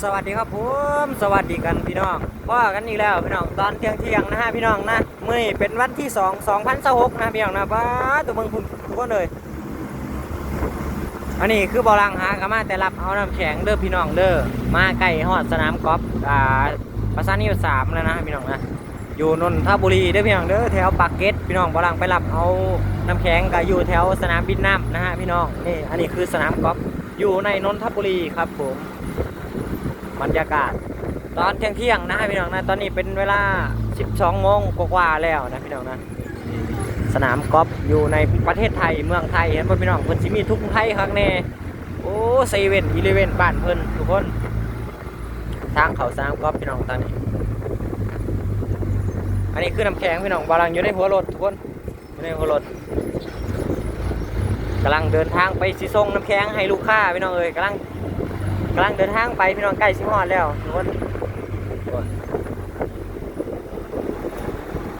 ສະຫວັດດີຄັບຜົມ ສະຫວັດດີກັນພີ່ນ້ອງ ພໍ້ກັນອີກແລ້ວພີ່ນ້ອງ ຕອນທ່ຽງໆນະຮະພີ່ນ້ອງນະ. ມື້ນີ້ເປັນວັນທີສອງ ສອງພັນຊາວຫົກນະພີ່ນ້ອງນະ. ປາດ ໂຕເບິ່ງພຸ້ນທຸກຄົນເອີຍ. ອັນນີ້ຄືບ່າວຫຼັງຫາກໍມາແຕ່ຮັບເອົານ້ຳແຂງເດີພີ່ນ້ອງເດີ. ມາໃກ້ຮອດສະໜາມກອບ ອ່າ ປະຊານິເວດສາມແລ້ວນະພີ່ນ້ອງນະ. ຢູ່ນົນທະບູລີເດີພີ່ນ້ອງເດີ ແຖວປາກເກຣັດພີ່ນ້ອງ. ບ່າວຫຼັງໄປຮັບເອົານ້ຳແຂງກໍຢູ່ແຖວສະໜາມບິນນ້ຳນະຮະພີ່ນ້ອງ. ນີ້ ອັນນີ້ຄືສະໜາມກອບ ຢູ່ໃນນົນທະບູລີຄັບຜົມ. ບັນຍາກາດຕອນທ່ຽງໆນະພີ່ນ້ອງນະ. ຕອນນີ້ເປັນເວລາສິບສອງໂມງກວ່າໆແລ້ວນະພີ່ນ້ອງນະ. ສະໜາມກອບຢູ່ໃນປະເທດໄທ ເມືອງໄທ ເຫັນບໍ່ພີ່ນ້ອງ? ເພິ່ນຊິມີທຸງໄທຄັກແນ່. ໂອ້ ເຊເວັນອີເລເວັນບ້ານເພິ່ນທຸກຄົນ. ທາງເຂົ້າສະໜາມກອບພີ່ນ້ອງ ທາງນີ້. ອັນນີ້ຄືນ້ຳແຂງພີ່ນ້ອງ. ບ່າວຫຼັງຢູ່ໃນຫົວລົດທຸກຄົນ. ຢູ່ໃນຫົວລົດ ກຳລັງເດີນທາງໄປ ຊິສົ່ງນ້ຳແຂງໃຫ້ລູກຄ້າພີ່ນ້ອງເອີຍ. ກຳລັງ ກຳລັງເດີນທາງໄປພີ່ນ້ອງ ໃກ້ຊິຮອດແລ້ວທຸກຄົນ.